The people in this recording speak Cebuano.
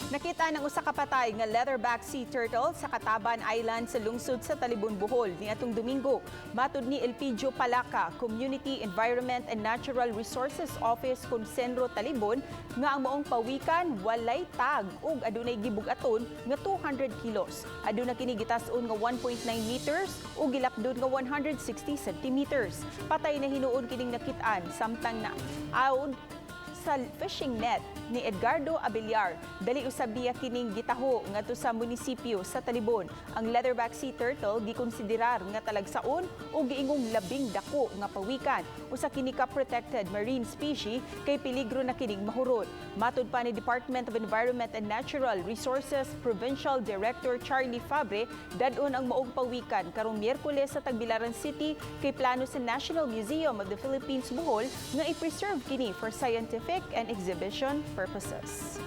Nakita ng usa ka patay nga leatherback sea turtle sa Kataban Island sa lungsod sa Talibon, Bohol niadtong Domingo. Matud ni Elpidio Palaka, Community Environment and Natural Resources Office Concenro Talibon, nga ang maong pawikan walay tag ug adunay gibug-aton nga 200 kilos. Aduna kini gitas-on nga 1.9 meters ug gilapdon nga 160 centimeters. Patay na hinuon kining nakit-an samtang naawd sa fishing net ni Edgardo Abellar. Dali usab niya kining gitaho ngadto sa munisipyo sa Talibon. Ang leatherback sea turtle gikonsiderar nga talagsaon o giingong labing dako nga pawikan. Usa kini ka protected marine species kay peligro na kining mahurot. Matud pa ni Department of Environment and Natural Resources Provincial Director Charlie Fabre, dad-on ang maong pawikan karong Miyerkules sa Tagbilaran City kay plano sa National Museum of the Philippines Bohol nga i-preserve kini for scientific and exhibition purposes.